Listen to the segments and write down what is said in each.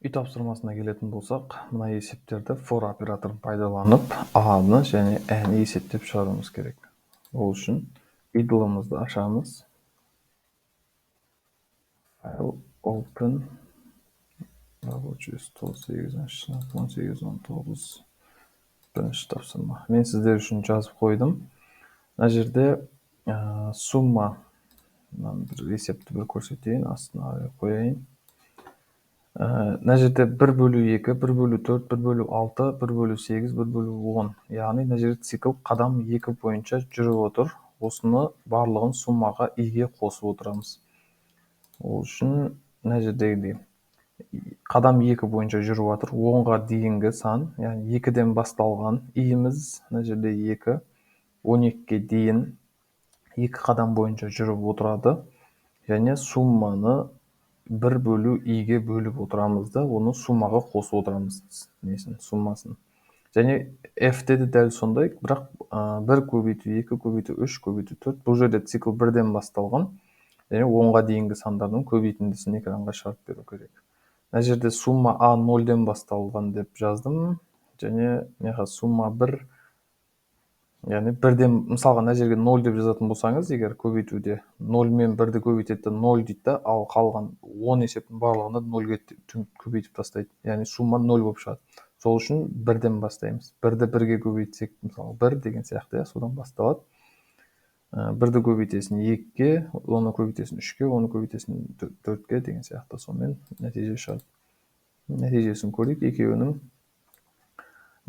Үй тапсырмасына келетін болсақ, мына есептерді for операторын пайдаланып, а-ны және ә-ні есептеп шығаруымыз керек. Ол үшін IDLE-ымызды ашамыз. File, open, рабочий стол, 8-ші сынып, 18, 19, бірінші тапсырма. Мен сіздер үшін жазып қойдым. Мына жерде сумма, мынаны бір есепті бір көрсетейін, астына қарай қояйын. Мына жерде 1 бөлу 2, 1 бөлу 4, 1 бөлу 6, 1 бөлу 8, 1 бөлу 10. Яғни мына жерде цикл қадам 2 бойынша жүріп отыр. Осыны барлығын суммаға и-ге қосып отырамыз. Ол үшін мына жердегідей қадам 2 бойынша жүріп жатыр. 10-ға дейінгі сан, яғни 2-ден басталған и-іміз мына жерде 2, 12-ге дейін 2 қадам бойынша жүріп отырады. Және сумманы 1 бөлу и-ге бөліп отырамыз да, оны суммаға қосып отырамыз, несін, суммасын. Және f-те де дәл сондай, бірақ 1 көбейту 2 көбейту 3 көбейту 4. Бұл жерде цикл 1-ден басталған. Және 10-ға дейінгі сандардың көбейтіндісін экранға шығарып беру керек. Мына жерде сумма а 0-ден басталған деп жаздым. Және мына сумма 1, яғни 1-ден, мысалға мына жерге 0 деп жазатын болсаңыз, егер көбейтуде 0 мен 1-ді көбейтеді, 0 дейді да, ал қалған 10 есептің барлығында 0-ге көбейтіп тастайды. Яғни сумма 0 болып шығады. Сол үшін 1-ден бастаймыз. 1-ді 1-ге көбейтсек, мысалы 1 деген сияқты, иә, содан басталады. 1-ді көбейтесің 2-ге, оны көбейтесің 3-ке, оны көбейтесің 4-ке деген сияқты, сонымен нәтиже шығады. Нәтижесін көрейік. Екеуінің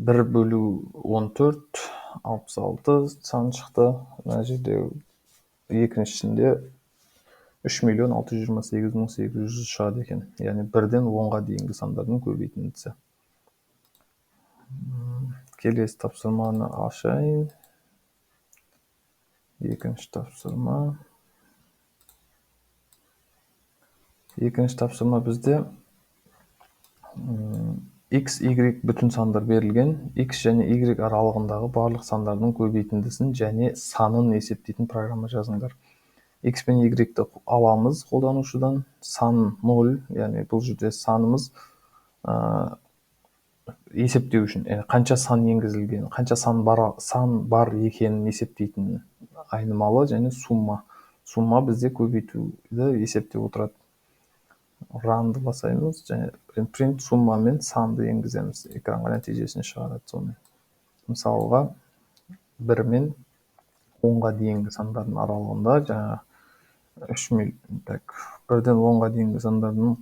1 бөлу 14, 66 сан шықты. Мына жерде екіншісінде 3 миллион 628 мың 800 шығады екен. Яғни 1-ден 10-ға дейінгі сандардың көбейтіндісі. Келесі тапсырманы ашайын. Екінші тапсырма. Екінші тапсырма бізде x, y бүтін сандар берілген. X және y аралығындағы барлық сандардың көбейтіндісін және санын есептейтін программа жазыңдар. X пен y-ті аламыз қолданушыдан. Сан 0, яғни бұл жерде санымыз есептеу үшін, яғни қанша сан енгізілген, қанша сан бар екенін есептейтін айнымалы және сумма. Сумма бізде көбейтуді есептеп отырады. Run-ды басаймыз және print сумма мен санды енгіземіз. Экранға нәтижесін шығарады сонымен. Мысалға 1 мен 10-ға дейінгі сандардың аралығында жаңа 3 так, 1-ден 10-ға дейінгі сандардың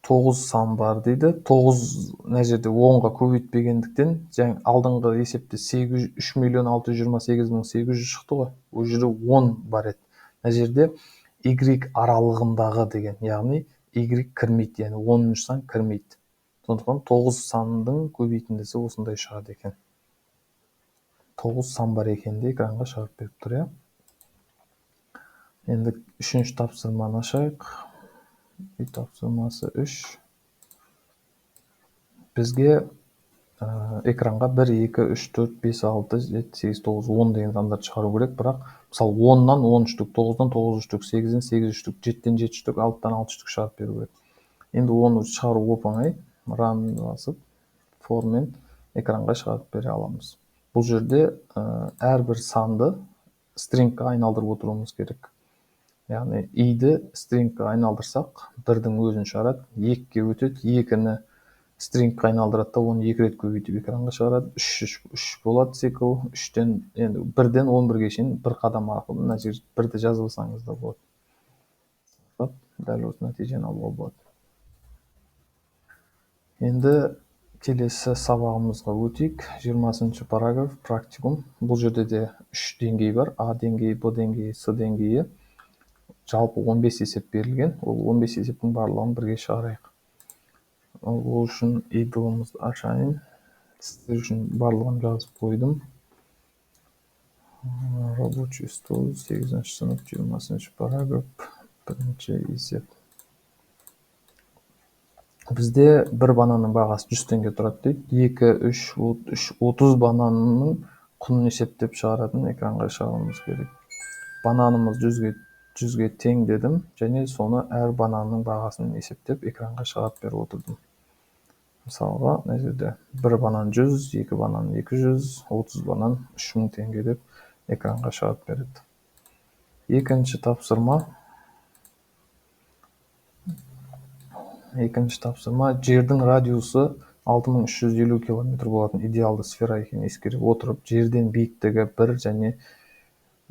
9 сан бар дейді. 9 мына жерде 10-ға көбейтпегендіктен, жаңа алдыңғы есепте 3 миллион 628 мың 800 шықты ғой. Ол жерде 10 бар еді. Мына жерде y аралығындағы деген, яғни y кірмейді, яғни 10 сан кірмейді. Сондықтан 9 сандың көбейтіндісі осындай шығады екен. 9 сан бар екен де экранға шығарып беріп тұр, иә. Енді үшінші тапсырманы ашайық. Үй тапсырмасы 3. Бізге экранға 1, 2, 3, 4, 5, 6, 7, 8, 9, 10 деген сандарды шығару керек. Бірақ мысалы 10-нан 10 штук, 9-дан 9 штук, 8-ден 8 штук, 7-ден 7 штук, 6-дан 6 штук шығарып беру керек. Енді оны шығару оп-оңай. Run басып, for-мен экранға шығарып бере аламыз. Бұл жерде әрбір санды стрингке айналдырып отыруымыз керек. Яғни i-ді стрингке айналдырсақ, 1-дің өзін шығарады, 2-ге өтеді, 2-ні стрингке айналдырады да, оны 2 рет көбейтіп экранға шығарады. 3 болады цикл, 3-тен, енді 1-ден 11-ге шейін бір қадам арқылы мына жерде 1-ді жазып алсаңыз да болады. Дәл осы нәтижені алуға болады. Енді келесі сабағымызға өтейік. 20-шы параграф, практикум. Бұл жерде де 3 деңгей бар. А деңгейі, Б деңгейі, С деңгейі. Жалпы 15 есеп берілген. Ол 15 есептің барлығын бірге шығарайық. Ол үшін IDLE-ымызды ашайын. Сіздер үшін барлығын жазып қойдым. Рабочий стол, 8-ші сынып, 20-шы параграф, бірінші есеп. Бізде бір бананның бағасы 100 теңге тұрады дейді. 2, 3, 3, 30 бананның құнын есептеп шығаратын экранға шығаруымыз керек. Бананымыз 100-ге 100-ге тең дедім және соны әр бананның бағасын есептеп экранға шығарып беріп отырдым. Мысалға, мына жерде 1 банан 100, 2 банан 200, 30 банан 3000 теңге деп экранға шығарып береді. Екінші тапсырма. Екінші тапсырма жердің радиусы 6350 километр болатын идеалды сфера екенін ескере отырып, жерден биіктігі 1 және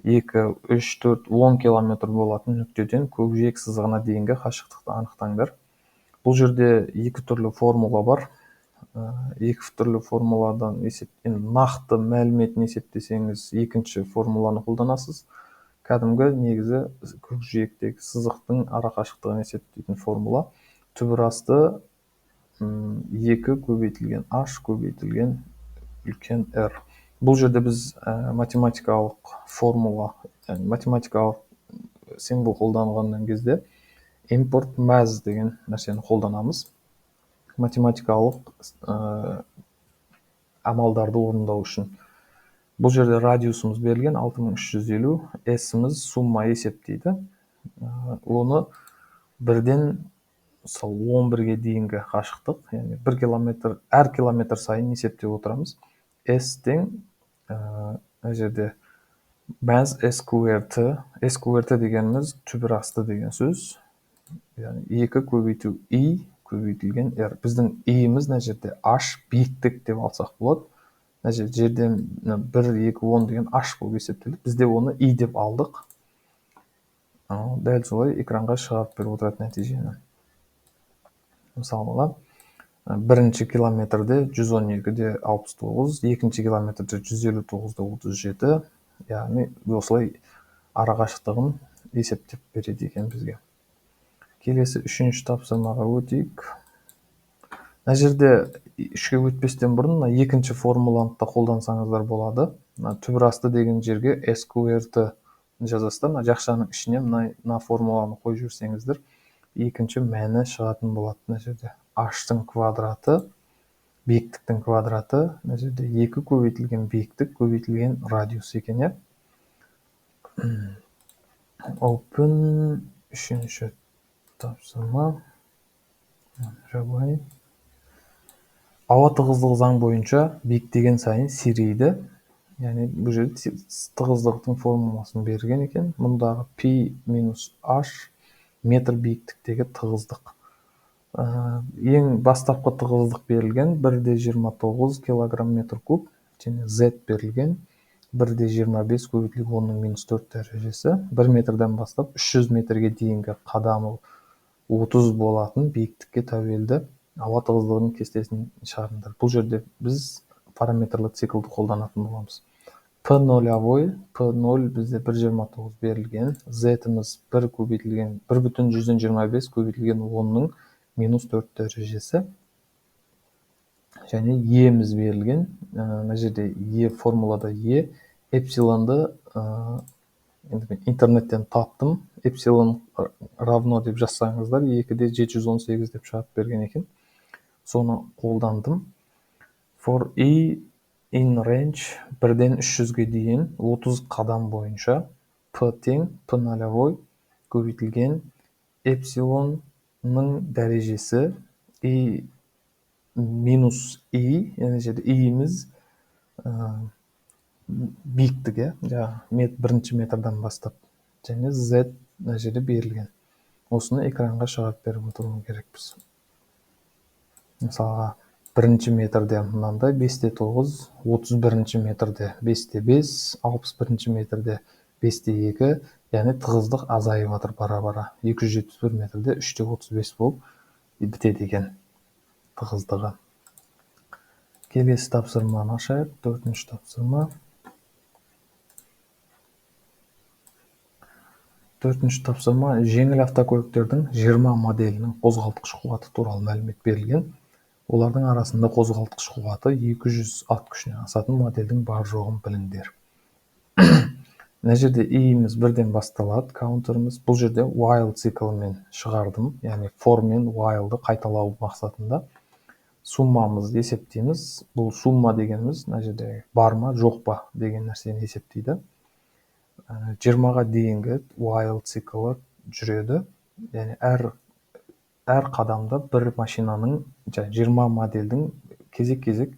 2, 3, 4, 10 километр болатын нүктеден көкжиек сызығына дейінгі қашықтықты анықтаңдар. Бұл жерде екі түрлі формула бар. Екі түрлі формуладан нақты мәліметін есептесеңіз, екінші формуланы қолданасыз. Кәдімгі негізі көкжиектегі сызықтың ара қашықтығын есептейтін формула. Түбір асты, 2 көбейтілген h көбейтілген үлкен R. Бұл жерде біз математикалық формула, яғни математикалық символ қолданғаннан кезде импорт math деген нәрсені қолданамыз. Математикалық амалдарды орындау үшін. Бұл жерде радиусымыз берілген 6350, S-іміз сумма есептейді. Оны бірден мысалы 11-ге дейінгі қашықтық, яғни 1 километр, әр километр сайын есептеп отырамыз. S тең, мына жерде math SQRT, SQRT дегеніміз түбір асты деген сөз. Яғни 2 көбейту I көбейтілген R. Біздің I-іміз мына жерде H биіктік деп алсақ болады. Мына жерде жерден 1, 2, 10 деген H болып есептеледі. Бізде оны I деп алдық. Дәл солай экранға шығарып беріп отырады нәтижені. Мысалға, бірінші километрде жүз он екі де алпыс тоғыз, екінші километрде жүз елу тоғыз да отыз жеті, яғни осылай арақашықтығын есептеп береді екен бізге. Келесі үшінші тапсырмаға өтейік. Мына жерде үшке өтпестен бұрын мына екінші формуланы да қолдансаңыздар болады. Мына түбір асты деген жерге SQRT жазасыздар. Мына жақшаның ішіне мына формуланы қойып жіберсеңіздер, екінші мәні шығатын болады. Мына жерде h-тың квадраты, биіктіктің квадраты, мына жерде 2 көбейтілген биіктік көбейтілген радиус екен, иә? Open үшінші тапсырма. Жабайын. Ауа тығыздығы заң бойынша биіктеген сайын сирейді. Яғни бұл жерде тығыздықтың формуласын берген екен. Мұндағы P минус H метр биіктіктегі тығыздық. Ең бастапқы тығыздық берілген бір де жиырма тоғыз килограмм метр куб және Z берілген бір де жиырма бес көбейтілген онның минус төрт дәрежесі. 1 метрден бастап 300 метрге дейінгі қадамы 30 болатын биіктікке тәуелді ауа тығыздығының кестесін шығарыңдар. Бұл жерде біз параметрлі циклді қолданатын боламыз. П нолевой, П ноль бізде бір жиырма тоғыз берілген, Z-іміз бір көбейтілген, бір бүтін жүзден жиырма бес көбейтілген онның минус төрт дәрежесі. Және Е-міз берілген. Мына жерде Е формулада Е, эпсилонды, енді мен интернеттен таптым. Эпсилон равно деп жазсаңыздар, екі де жеті жүз он сегіз деп шығарып берген екен. Соны қолдандым. For i in range бірден үш жүзге дейін 30 қадам бойынша P тең P нолевой көбейтілген эпсилонның дәрежесі и минус и, яғни жерде и-іміз, биіктік, иә, жаңағы бірінші метрден бастап, және Z мына жерде берілген. Осыны экранға шығарып беріп отыру керекпіз. Мысалға, бірінші метрде мынандай бес те тоғыз, отыз бірінші метрде бес те бес, алпыс бірінші метрде бес те екі, яғни тығыздық азайып жатыр бара-бара. Екі жүз жетпіс бір метрде үш те отыз бес болып бітеді екен тығыздығы. Келесі тапсырманы ашайық, төртінші тапсырма. Төртінші тапсырма жеңіл автокөліктердің 20 моделінің қозғалтқыш қуаты туралы мәлімет берілген. Олардың арасында қозғалтқыш қуаты 200 ат күшінен асатын модельдің бар жоғын біліңдер. Мына жерде и-іміз бірден басталады, каунтеріміз. Бұл жерде while циклімен шығардым, яғни for мен while-ды қайталау мақсатында. Суммамызды есептейміз. Бұл сумма дегеніміз мына жерде бар ма, жоқ па деген нәрсені есептейді. 20-ға дейінгі while циклі жүреді. Яғни әр қадамда бір машинаның, 20 модельдің кезек-кезек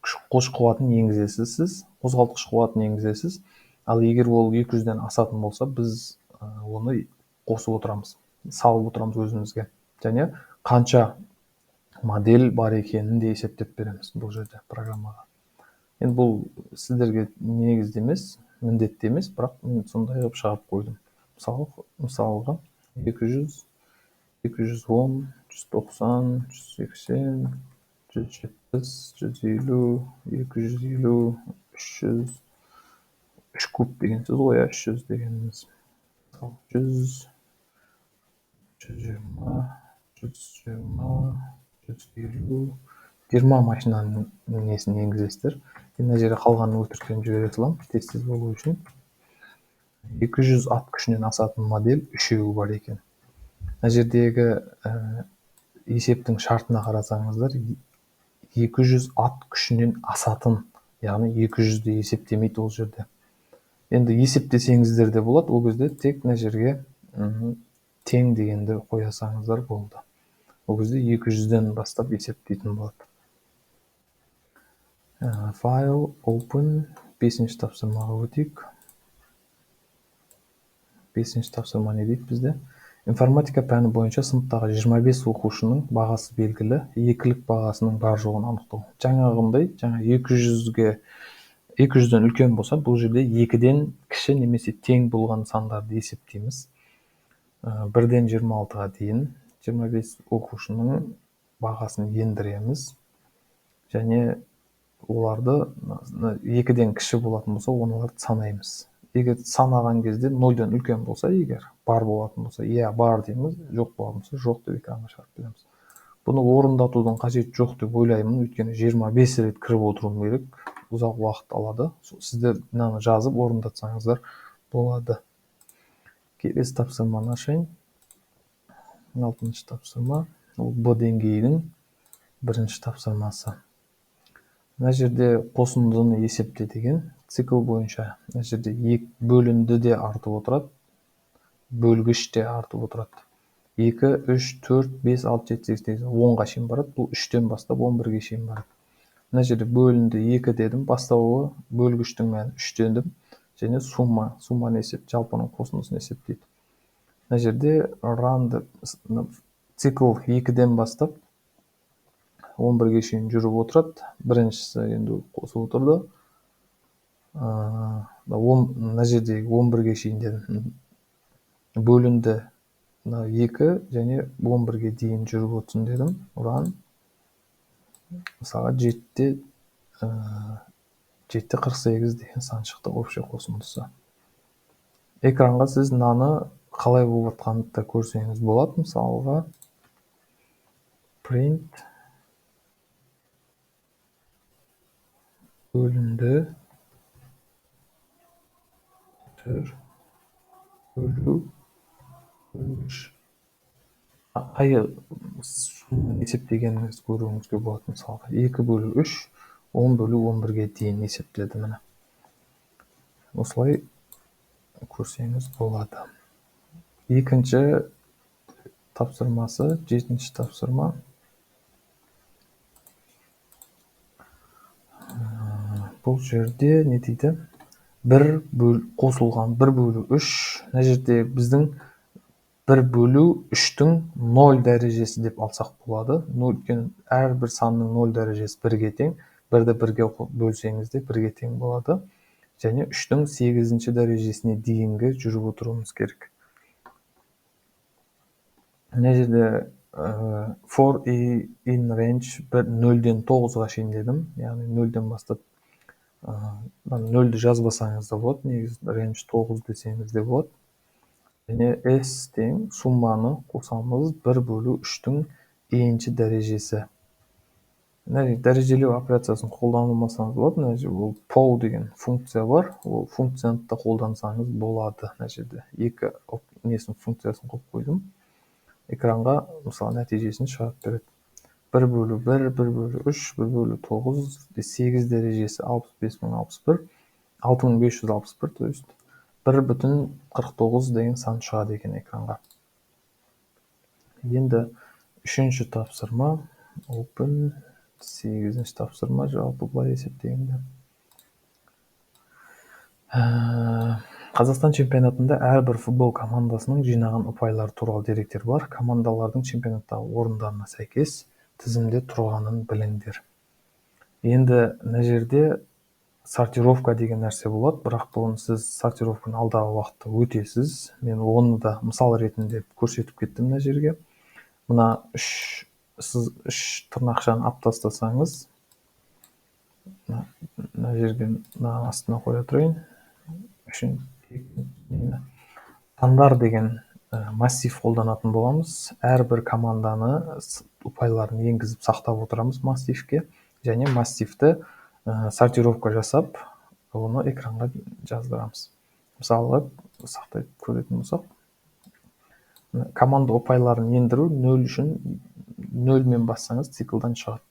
күш қуатын енгізесіз сіз, қозғалтқыш қуатын енгізесіз. Ал егер ол 200-ден асатын болса, біз оны қосып отырамыз, салып отырамыз өзімізге. Және қанша модель бар екенін де есептеп береміз бұл жерде программаға. Енді бұл сіздерге негізді емес, міндетті емес, бірақ мен сондай қылып шығарып қойдым. Мысалға 200, 210, 190, 180, 170, 150, 250, 300, 3 куб деген сөз ғой, 300 дегеніміз. 100, 120, 120, 150, 20 машинаның несін енгізесіздер. Мына жерде қалғанын өтіріктен жібере саламын, тез-тез болу үшін. 200 ат күшінен асатын модель үшеуі бар екен. Мына жердегі есептің шартына қарасаңыздар, 200 ат күшінен асатын, яғни 200-ді есептемейді ол жерде. Енді есептесеңіздер де болады, ол кезде тек мына жерге тең дегенді қоясаңыздар болды. Ол кезде 200-ден бастап есептейтін болады. Файл, open, 5-ші тапсырмаға өтейік. 5-ші тапсырма не дейді бізде? Информатика пәні бойынша сыныптағы 25 оқушының бағасы белгілі, екілік бағасының бар жоғын анықтау. Жаңағындай, жаңа 200-ден үлкен болса, бұл жерде 2-ден кіші немесе тең болған сандарды есептейміз. 1-ден 26-ға дейін 25 оқушының бағасын ендіреміз. Және оларды 2-ден кіші болатын болса, оларды санаймыз. Егер санаған кезде 0-ден үлкен болса, егер бар болатын болса, иә бар дейміз, жоқ болатын болса, жоқ деп экранға шығарып береміз. Бұны орындатудың қажеті жоқ деп ойлаймын, өйткені 25 рет кіріп отыруым керек, ұзақ уақыт алады. Сіздер мынаны жазып орындатсаңыздар болады. Келесі тапсырманы ашайын. 6-шы тапсырма, ол Б деңгейінің бірінші тапсырмасы. Мына жерде қосындыны есепте деген цикл бойынша мына жерде екі бөлінді де артып отырады, бөлгіш те артып отырады. 2, 3, 4, 5, 6, 7, 8, 9, 10-ға шейін барады. Бұл 3-тен бастап 11-ге шейін барады. Мына жерде бөлінді 2 дедім, бастауы бөлгіштің мәні 3 дедім. Және сумманы есеп, жалпының қосындысын есептейді. Мына жерде run деп цикл 2-ден бастап 11-ге шейін жүріп отырады. Біріншісі енді қосып отырды. Мына жерде 11-ге шейін дедім. Бөлінді мына 2 және 11-ге дейін жүріп отырсын дедім. Run. Мысалға 7,48 деген сан шықты общий қосындысы. Экранға сіз мынаны қалай болып жатқанын да көрсеңіз болады. Мысалға print бөлінді үтір бөлу бөлгіш. Қай есептегеніңізді көруіңізге болады. Мысалға 2 бөлу 3, 10 бөлу 11-ге дейін есептеді міне. Осылай көрсеңіз болады. Екінші тапсырмасы, 7-ші тапсырма. Бұл жерде не дейді? 1 қосылған 1 бөлу 3. Мына жерде біздің 1 бөлу 3-тің 0 дәрежесі деп алсақ болады. Өйткені әрбір санның 0 дәрежесі 1-ге тең. 1-ді 1-ге бөлсеңіз де 1-ге тең болады. Және 3-тің 8-ші дәрежесіне дейінгі жүріп отыруымыз керек. Мына жерде for i in range 0-ден 9-ға шейін дедім. Яғни 0-ден бастап, 0-ді жазбасаңыз да болады, негізі range 9 десеңіз де болады. Және s тең сумманы қосамыз 1 бөлу 3-тің n-ші дәрежесі. Мына жерде дәрежелеу операциясын қолданылмасаңыз болады. Мына жерде ол pow деген функция бар. Ол функцияны да қолдансаңыз болады. Мына жерде екі несін функциясын қойып қойдым. Экранға мысалы нәтижесін шығарып береді. 1 бөлу 1, 1 бөлу 3, 1 бөлу 9, 8 дәрежесі алпыс бес мың алпыс бір, алты мың бес жүз алпыс бір, то есть 1,49 деген сан шығады екен экранға. Енді үшінші тапсырма, open, 8-ші тапсырма, жалпы былай есептегенде. Қазақстан чемпионатында әрбір футбол командасының жинаған ұпайлары туралы деректер бар. Командалардың чемпионаттағы орындарына сәйкес тізімде тұрғанын біліңдер. Енді мына жерде сортировка деген нәрсе болады, бірақ бұны сіз сортировканы алдағы уақытта өтесіз. Мен оны да мысал ретінде көрсетіп кеттім мына жерге. Мына сіз үш тырнақшаны алып тастасаңыз, мына жерге мына астына қоя тұрайын. Үшін сандар деген массив қолданатын боламыз. Әрбір команданы ұпайларын енгізіп сақтап отырамыз массивке және массивті сортировка жасап, оны экранға жаздырамыз. Мысалы, сақтай көретін болсақ, команда ұпайларын ендіру 0 үшін 0-мен бассаңыз циклдан шығады.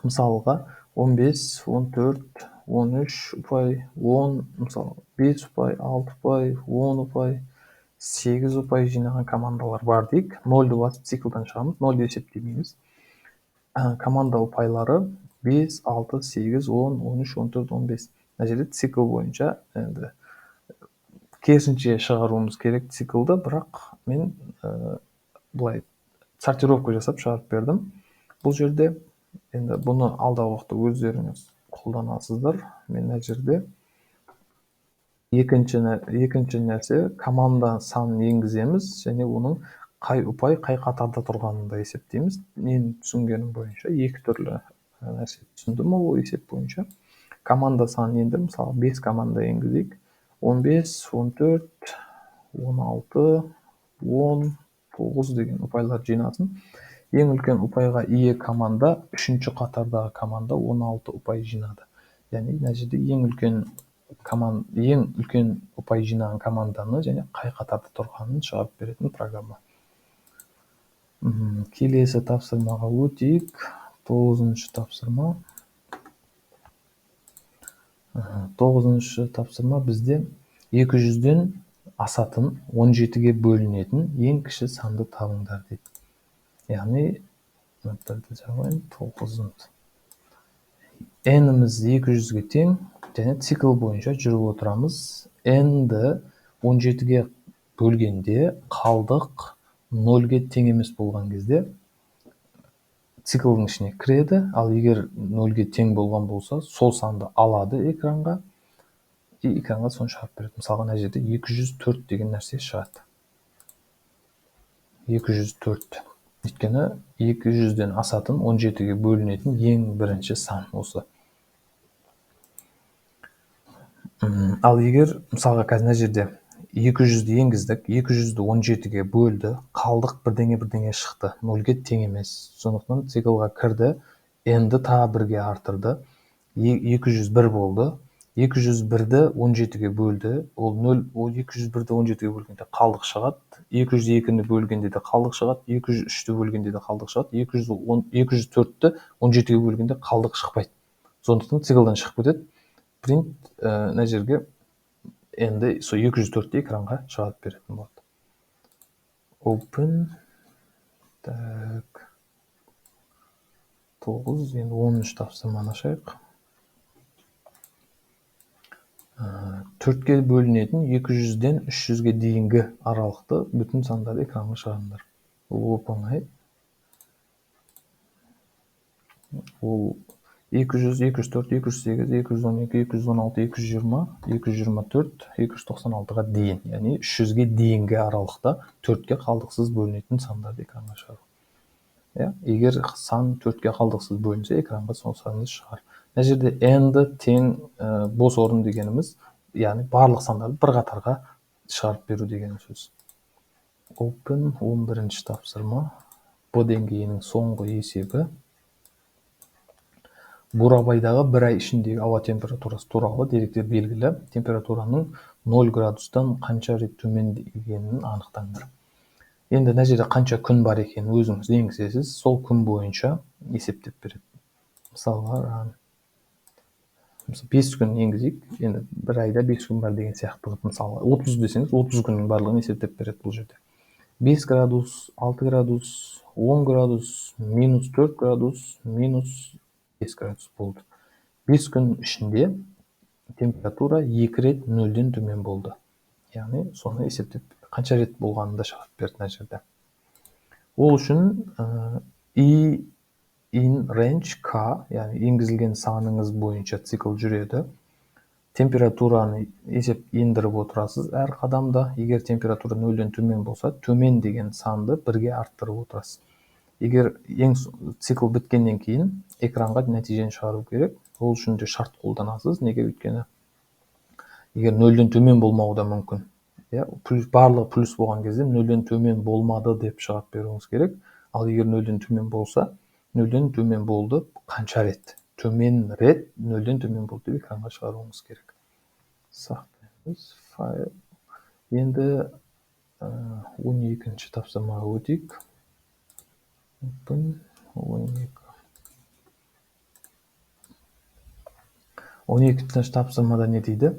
Мысалға, 15, 14, 13 ұпай, 10, мысалы, 5 ұпай, 6 ұпай, 10 ұпай, 8 ұпай жинаған командалар бар дейік. 0-ді басып циклдан шығамыз, 0-ді есептемейміз. Команда ұпайлары 5, 6, 8, 10, 13, 14, 15. Мына жерде цикл бойынша енді керісінше шығаруымыз керек циклды, бірақ мен былай сортировка жасап шығарып бердім. Бұл жерде енді бұны алдағы уақытта өздеріңіз қолданасыздар. Мен мына жерде екінші нәрсе команда санын енгіземіз және оның қай ұпай қай қатарда тұрғанын да есептейміз. Мен түсінгенім бойынша екі түрлі нәрсе түсіндім ол есеп бойынша. Команда санын енді мысалы 5 команда енгізейік. 15, 14, 16, 10, 9 деген ұпайлар жинасын. Ең үлкен ұпайға ие команда үшінші қатардағы команда 16 ұпай жинады. Яғни мына жерде ең үлкен ұпай жинаған команданы және қай қатарда тұрғанын шығарып беретін программа. Келесі тапсырмаға өтейік. 9-шы тапсырма. 9-шы тапсырма бізде 200-ден асатын 17-ге бөлінетін ең кіші санды табыңдар дейді. Яғни, мына жабайын, 9-шы. N-іміз 200-ге тең және цикл бойынша жүріп отырамыз. N-ді 17-ге бөлгенде қалдық 0-ге тең емес болған кезде циклдың ішіне кіреді, ал егер 0-ге тең болған болса, сол санды алады экранға и экранға соны шығарып береді. Мысалға, мына жерде 204 деген нәрсе шығады. 204. Өйткені 200-ден асатын 17-ге бөлінетін ең бірінші сан осы. Ал егер мысалға қазір мына жерде 200-ді енгіздік, 200-ді 17-ге бөлді, қалдық бірдеңе-бірдеңе шықты, 0-ге тең емес. Сондықтан циклға кірді, n-ді тағы бірге артырды, 201 болды. 201-ді 17-ге бөлді, ол нөл, ол 201-ді 17-ге бөлгенде қалдық шығады, 202-ні бөлгенде де қалдық шығады, 203-ті бөлгенде де қалдық шығады, 204-ті 17-ге бөлгенде қалдық шықпайды. Сондықтан циклдан шығып кетеді. Print, мына жерге енді сол 204-ті экранға шығарып беретін болады. Open. Так. 9, енді 10-шы тапсырманы ашайық. 4-ке бөлінетін 200-ден 300-ге дейінгі аралықты бүтін сандарды экранға шығарыңдар. Ол оп-оңай. Ол 200, 204, 208, 212, 216, 220, 224, 296-ға дейін, яғни 300-ге дейінгі аралықта 4-ке қалдықсыз бөлінетін сандарды экранға шығару. Иә, егер сан 4-ке қалдықсыз бөлінсе, экранға сол санды шығар. Мына жерде n-ді тең бос орын дегеніміз, яғни барлық сандарды бір қатарға шығарып беру деген сөз. Open 11-ші тапсырма. Б деңгейінің соңғы есебі. Бурабайдағы бір ай ішіндегі ауа температурасы туралы деректер белгілі. Температураның 0 градустан қанша рет төмендегенін анықтаңдар. Енді мына жерде қанша күн бар екенін өзіңіз енгізесіз, сол күн бойынша есептеп береді. Мысалға, Мысалы, 5 күн енгізейік, енді бір айда 5 күн бар деген сияқты қылып, мысалы, 30 десеңіз, 30 күннің барлығын есептеп береді бұл жерде. 5 градус, 6 градус, 10 градус, минус 4 градус, минус 5 градус болды. 5 күн ішінде температура 2 рет нөлден төмен болды. Яғни соны есептеп қанша рет болғанын да шығарып берді мына жерде. Ол үшін i in range k, яғни енгізілген саныңыз бойынша цикл жүреді. Температураны есеп ендіріп отырасыз әр қадамда. Егер температура нөлден төмен болса, төмен деген санды бірге арттырып отырасыз. Егер ең цикл біткеннен кейін экранға нәтижені шығару керек. Ол үшін де шарт қолданасыз. Неге? Өйткені егер нөлден төмен болмауы да мүмкін. Иә, барлығы плюс болған кезде нөлден төмен болмады деп шығарып беруіңіз керек. Ал егер нөлден төмен болса, нөлден төмен болды қанша рет? Төмен рет нөлден төмен болды деп экранға шығаруыңыз керек. Сақтаймыз файл. Енді 12-ші тапсырмаға өтейік. Open 12. 12-ші тапсырмада не дейді?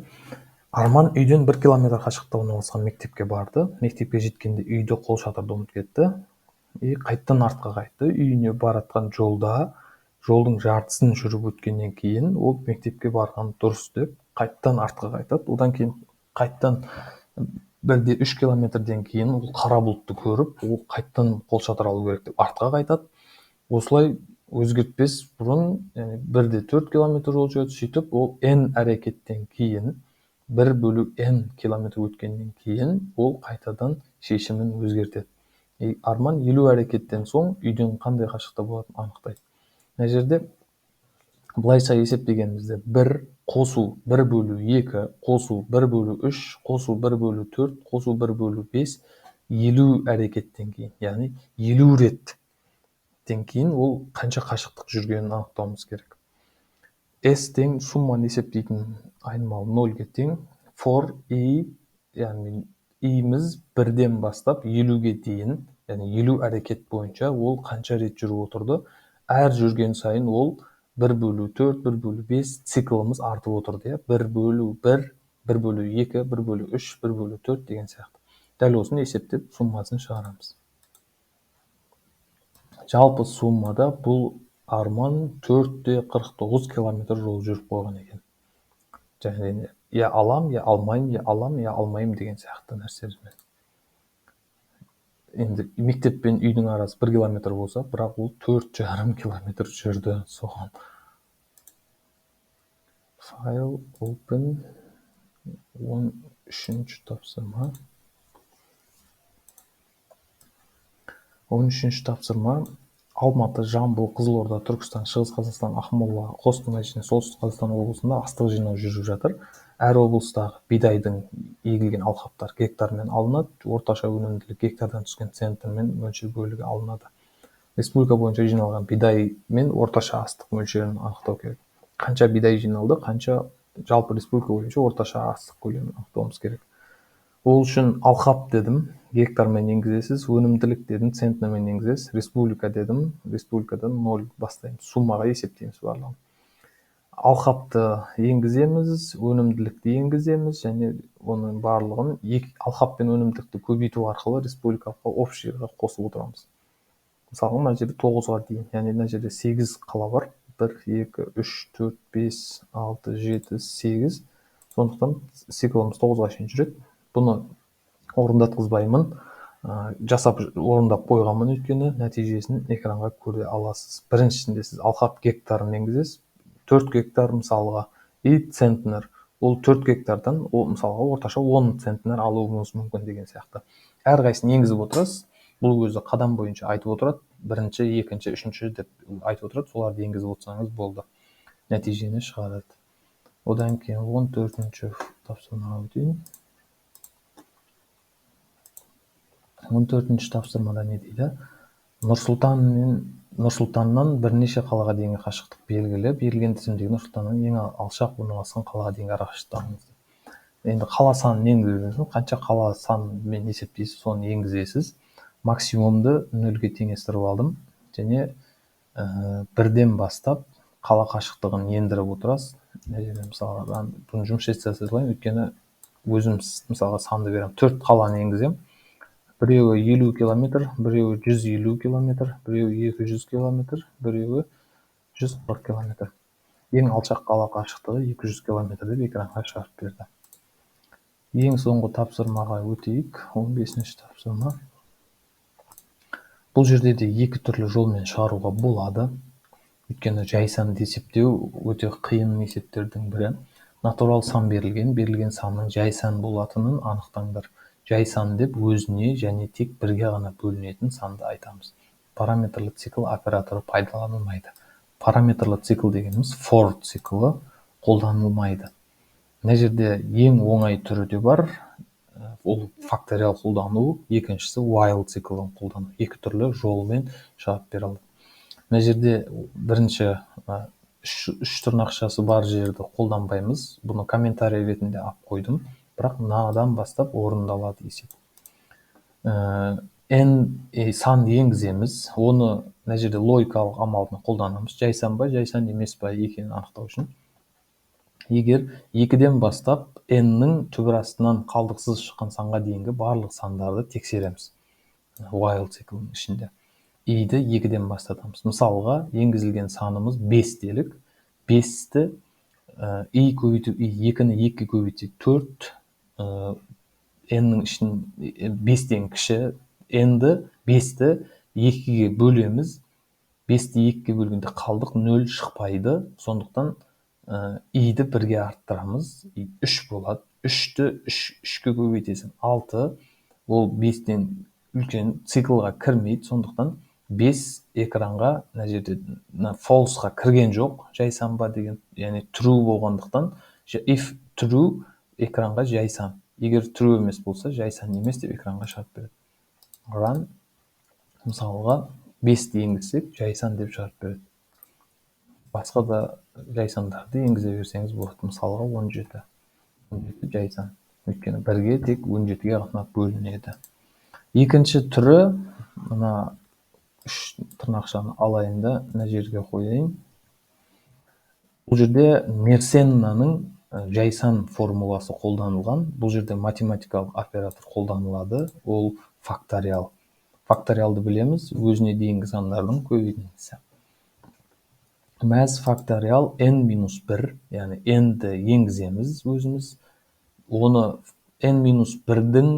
Арман үйден 1 километр қашықтықта орналасқан мектепке барды. Мектепке жеткенде үйді қол шатырды ұмытып кетті. И қайттан артқа қайтты. Үйіне баратқан жолда, жолдың жартысын жүріп өткеннен кейін ол мектепке барған дұрыс деп қайттан артқа қайтады. Одан кейін қайттан бірде 3 километрден кейін ол қара бұлтты көріп, ол қайттан қол шатыр алу керек деп артқа қайтады. Осылай өзгертпес бұрын, яғни бірде 4 километр жол жүреді. Сөйтіп ол n әрекеттен кейін 1 бөлу n километр өткеннен кейін ол қайтадан шешімін өзгертеді. Арман 50 әрекеттен соң үйден қандай қашықта болатынын анықтайды. Мына жерде былайша есептегенімізде 1 қосу 1 бөлу 2 қосу 1 бөлу 3 қосу 1 бөлу 4 қосу 1 бөлу 5 50 әрекеттен кейін, яғни 50 реттен кейін ол қанша қашықтық жүргенін анықтауымыз керек. S тең сумманы есептейтін айнымалы нөлге тең for i, яғни i-міз 1-ден бастап 50-ге дейін, яғни 50 әрекет бойынша ол қанша рет жүріп отырды. Әр жүрген сайын ол 1 бөлу 4, 1 бөлу 5 циклымыз артып отырды, иә? 1 бөлу 1, 1 бөлу 2, 1 бөлу 3, 1 бөлу 4 деген сияқты. Дәл осыны есептеп суммасын шығарамыз. Жалпы суммада бұл Арман төртте қырық тоғыз километр жол жүріп қойған екен. Және я алам, я алмаймын, я алам, я алмаймын деген сияқты нәрселермен. Енді мектеп пен үйдің арасы 1 километр болса, бірақ ол төрт жарым километр жүрді соған. Файл, open, 13-ші тапсырма. 13-ші тапсырма. Алматы, Жамбыл, Қызылорда, Түркістан, Шығыс Қазақстан, Ақмола, Қостанай және Солтүстік Қазақстан облысында астық жинау жүріп жатыр. Әр облыстағы бидайдың егілген алқаптар гектармен алынады, орташа өнімділік гектардан түскен центнермен мөлшер бөлігі алынады. Республика бойынша жиналған бидай мен орташа астық мөлшерін анықтау керек. Қанша бидай жиналды, қанша жалпы республика бойынша орташа астық көлемін анықтауымыз керек. Ол үшін алқап дедім, гектармен енгізесіз, өнімділік дедім, центнермен енгізесіз, республика дедім, республикадан 0 бастаймыз, суммаға есептейміз барлығын. Алқапты енгіземіз, өнімділікті енгіземіз және оның барлығын алқап пен өнімділікті көбейту арқылы республикалыққа общийға қосып отырамыз. Мысалға, мына жерде 9-ға дейін, яғни мына жерде 8 қала бар. 1, 2, 3, 4, 5, 6, 7, 8. Сондықтан циклымыз 9-ға шейін жүреді. Бұны орындатқызбаймын. Жасап орындап қойғанмын, өйткені нәтижесін экранға көре аласыз. Біріншісінде сіз алқап гектарын енгізесіз. 4 гектар мысалға и центнер. Ол 4 гектардан, ол мысалға орташа 10 центнер алуыңыз мүмкін деген сияқты. Әрқайсысын енгізіп отырасыз. Бұл өзі қадам бойынша айтып отырады. Бірінші, екінші, үшінші деп айтып отырады. Соларды енгізіп отырсаңыз болды. Нәтижені шығарады. Одан кейін 14-ші тапсырмаға өтейін. 14-ші тапсырмада не дейді? Нұр-Сұлтаннан бірнеше қалаға дейінгі қашықтық белгілі. Берілген тізімдегі Нұр-Сұлтаннан ең алшақ орналасқан қалаға дейінгі арақашықтығымыз. Енді қала санын енгізесіз, қанша қала санымен есептейсіз, соны енгізесіз. Максимумды нөлге теңестіріп алдым. Және бірден бастап Қала қашықтығын ендіріп отырасыз. Мына жерде мысалға бұны жұмыс жасай салайын, өйткені өзім мысалға санды беремін. 4 қаланы енгіземін. Біреуі 50 километр, біреуі 150 километр, біреуі 200 километр, біреуі 140 километр. Ең алшақ қала қашықтығы 200 километр деп экранға шығарып берді. Ең соңғы тапсырмаға өтейік. 15-ші тапсырма. Бұл жерде де екі түрлі жолмен шығаруға болады. Өйткені жай санды есептеу өте қиын есептердің бірі. Натурал сан берілген, берілген санның жай сан болатынын анықтаңдар. Жай сан деп өзіне және тек бірге ғана бөлінетін санды айтамыз. Параметрлі цикл операторы пайдаланылмайды. Параметрлі цикл дегеніміз for циклі қолданылмайды. Мына жерде ең оңай түрі де бар, ол факториал қолдану, екіншісі while циклін қолдану. Екі түрлі жолмен шығарып бере алады. Мына жерде бірінші үш тырнақшасы бар жерді қолданбаймыз. Бұны комментарий ретінде алып қойдым. Бірақ мынадан бастап орындалады есеп. N сан енгіземіз. Оны мына жерде логикалық амалын қолданамыз. Жай сан ба, жай сан емес па екенін анықтау үшін. Егер 2-ден бастап n-нің түбір астынан қалдықсыз шыққан санға дейінгі барлық сандарды тексереміз. While циклінің ішінде. I-ді 2-ден бастатамыз. Мысалға, енгізілген санымыз 5 делік. 5-ті i көбейту i, 2-ні 2-ге көбейтсек 4, n-нің ішін 5-тен кіші, n-ді 5-ті 2-ге бөлеміз. 5-ті 2-ге бөлгенде қалдық 0 шықпайды. Сондықтан i-ді бірге арттырамыз. 3 болады. 3-ті 3-ке көбейтесің 6. Ол 5-тен үлкен циклға кірмейді. Сондықтан 5 экранға мына жерде false-ға кірген жоқ, жай сан ба деген, яғни true болғандықтан if true экранға жай сан. Егер true емес болса, жай сан емес деп экранға шығарып береді. Run, мысалға 5-ті енгізсек, жай сан деп шығарып береді. Басқа да жай сандарды енгізе берсеңіз болады. Мысалға 17. 17 жай сан. Өйткені бірге тек 17-ге ғана бөлінеді. Екінші түрі, мына үш тырнақшаны алайын да мына жерге қояйын. Бұл жерде Мерсеннаның жай сан формуласы қолданылған. Бұл жерде математикалық оператор қолданылады. Ол факториал. Факториалды білеміз, өзіне дейінгі сандардың көбейтіндісі. Мәз факториал n минус 1, яғни n-ді енгіземіз өзіміз. Оны n минус 1-дің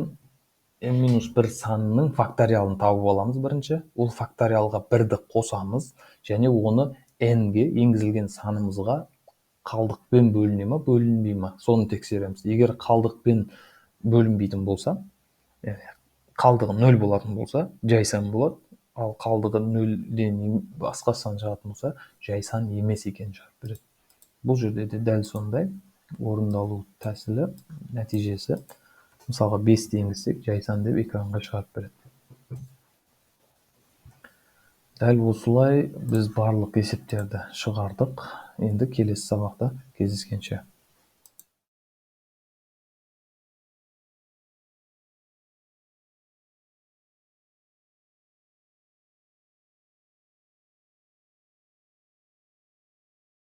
n минус 1 санының факториалын тауып аламыз бірінші. Ол факториалға 1-ді қосамыз және оны n-ге енгізілген санымызға қалдықпен бөліне ма, бөлінбей ма, соны тексереміз. Егер қалдықпен бөлінбейтін болса, яғни қалдығы 0 болатын болса, жай сан болады. Ал қалдығы 0-ден басқа сан шығатын болса, жай сан емес екенін шығарып береді. Бұл жерде де дәл сондай орындалу тәсілі, нәтижесі. Мысалға 5-ті енгізсек, жай сан деп экранға шығарып береді. Дәл осылай біз барлық есептерді шығардық. Енді келесі сабақта кездескенше.